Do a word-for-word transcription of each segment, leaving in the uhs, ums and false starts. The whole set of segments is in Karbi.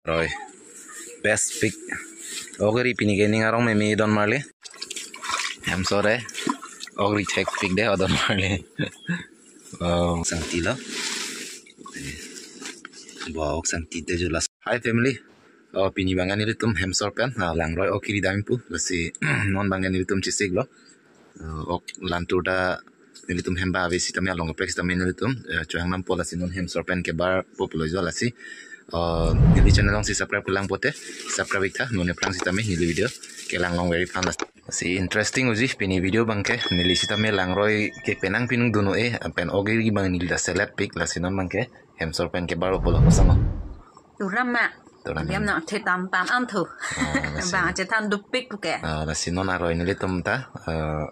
Aroi. Best pik. Ok ri pini ke ning arong meme don marli. Hem sore. Ok ri thekpik de o don marli. Oh, sangti lo. Bo ok sangti te jula. Hi family. Oh, pini abang ke nelitum hem sor pen, ah, langroi ok kiri dam pu. Lasi non abang ke nelitum chesik lo. Eh, ok lantur ta nelitum hem ba ave sitame along kaprek sitame nelitum, eh, chohang dampo, lasi non hem sor pen kebar po pulo jo lasi. Eh, neli channel along si subscribe kelang pote, subscribe ik tha, non aphrang sitame neli video kelang long very fun lasi. Lasi interesting uji pini video abang ke, neli sitame langroi ke penang pinung dun-o-e, pen ok kiri abang neli ta selet pik, lasi non abang ke hem sor pen kebar po pulo kosonlo. Turam ma. Turam. Diam nang the tam tam an thu. Ah, lasi. Bang chethan dupik puke. Ah, lasi non aroi nelitum ta, eh,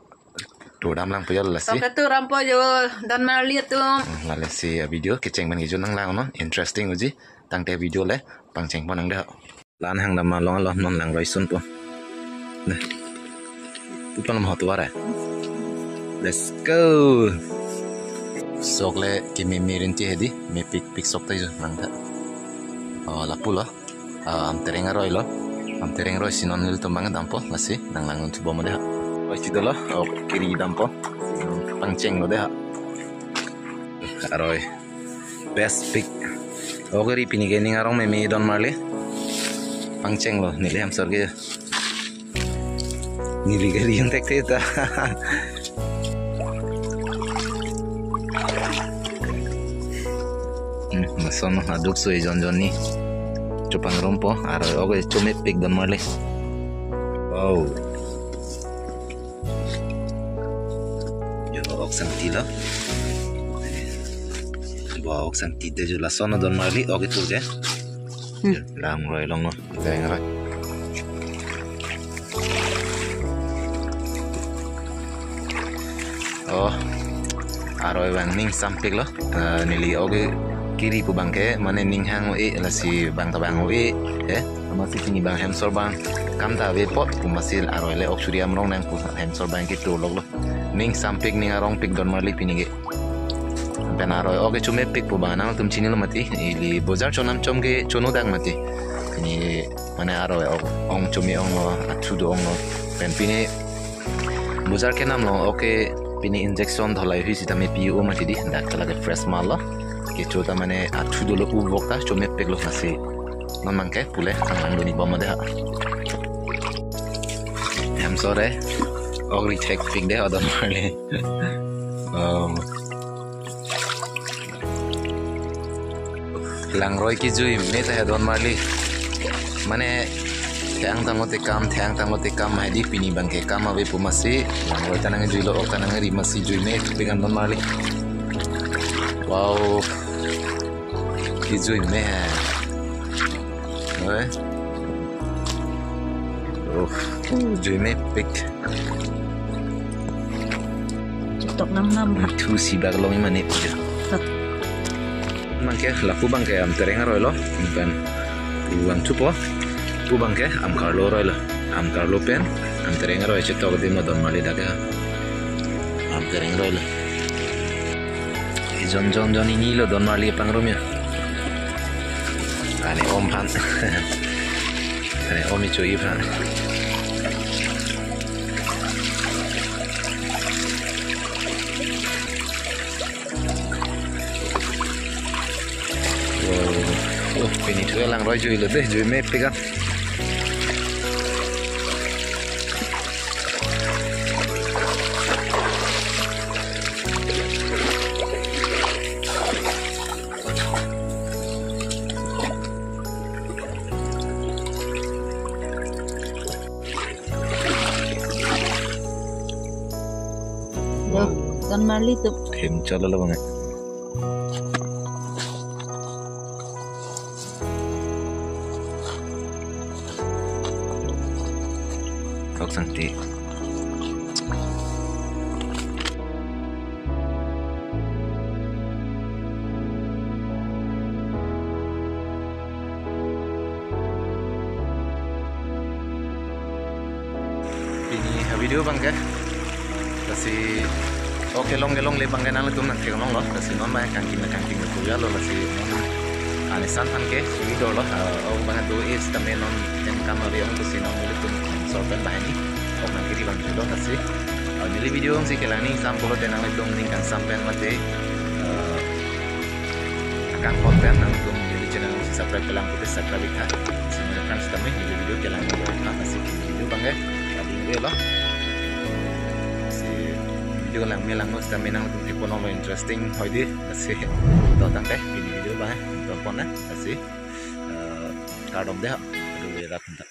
tur dam lang po jo lasi. Oke, turam po jo don marli atum. Hmm, lasi, eh, video kecheng pen kejun nang lang no. Interesting uji. Tangte video le pangcheng pon nang de. Lan hang dam along along non langroi sun po. Deh. Pu palam hot wara. Let's go. Sok le keme me rinti hedi, mepik pik sok ta jo nang tha. Oh, lapu lo. Ah, amtereng aroi lo. Amtereng aroi si non nelitum abang dampo, lasi nang lang thupo mo de ha. Aroi si dolo, ok kiri dampo. Pangcheng lo de ha. Aroi. Best pik. Ok ri pini ke ning arong meme don marli. Pangcheng lo, neli hem sor ke. Neli ke ri yang tek te ta. Hmm, lason aduk sui jon jon ni. Chopangrum po, aroi ok chomepik don marli. Wow. Jo ok sangti lo. Bo ok sangti te jo lason don marli ok itu ke. Hmm. Langroi long no. Langroi. Oh. Aroi abang ning sampik lo. Eh, neli ok kiri pu abang ke mane ning hang-o-e lasi bang ta bang-o-e. Eh, amatsi pini abang hem sor abang kam ta ave apot pu amatsi aroi le ok suri amrong nang pu hem sor abang ke tur lok lo. Ning sampik ning arongpik don marli pini ke. Pen aroi ok chomepik pu abang nangtum chinilo mati. Ili bojar chonam chom ke chono dak mati. Pini mane aroi ok ong chome ong lo, athu do ong lo. Pen pini bojar kenam lo ok pini injection dholai hui sitame pi-o mati di. Dak ta lake fresh mal lo. Kecho ta mane athu dolo, uvok ta chomepik lo lasi. Non abang ke pule kang lang dun-ik bom de ha. Hem sore. Ok ri thekpik de o don marli. Oh. Langroi kejui me ta he don marli. Mane the-ang tanglo tekam, the-ang tanglo tekam hedi pini abang ke kam ave pu amatsi. Langroi ta nangjuilo, ok ta nangri amatsi jui mepik an don marli. Wow. Kejui me he. Oi. Oh, jui mepik. Chetok nam nam. Thu si bak long mane puja. Abang ke lapu abang ke amtereng aroi lo. Pen pu abang thupo. Pu abang ke amkarlo aroi lo. Amkarlo pen amtereng aroi chetok di ma don marli dak ke. Amtereng aroi lo. Jon jon jon ini lo don marli pangrum ya. Ane om aphan. Ane om icho iphan. Wow. Oh, pini thu langroi juilo de, jui mepik an. Yo, don marli tup. Hem chala lo bang. Tok sangti. Pini ha video abang ke. Lasi ok kelong kelongle abang ke nangtum nangtheklong lo. Lasi non ma kangking na kangking na kuya lo lasi non Anisan aphan ke suri dolo, eh, ok bang do is tame non ten kam ari ong pusi non nelitum sor pen banghini ok nangkiri bang julo lasi. Eh, neli video ong si kelang ni sam pulote nanglitum ning kangsam pen mate, eh, akang content nanglitum neli channel si subscribe kelang pute subscribe ikha. Si neli friends tame neli video kelang dolo ikha lasi video bang ke tadi lo. Si video langme langno sitame nanglitum thepo nolo interesting hoidi lasi. To tangte pini video bang to pon na lasi. Eh, kardom dei ha. Aduh, berak hendak.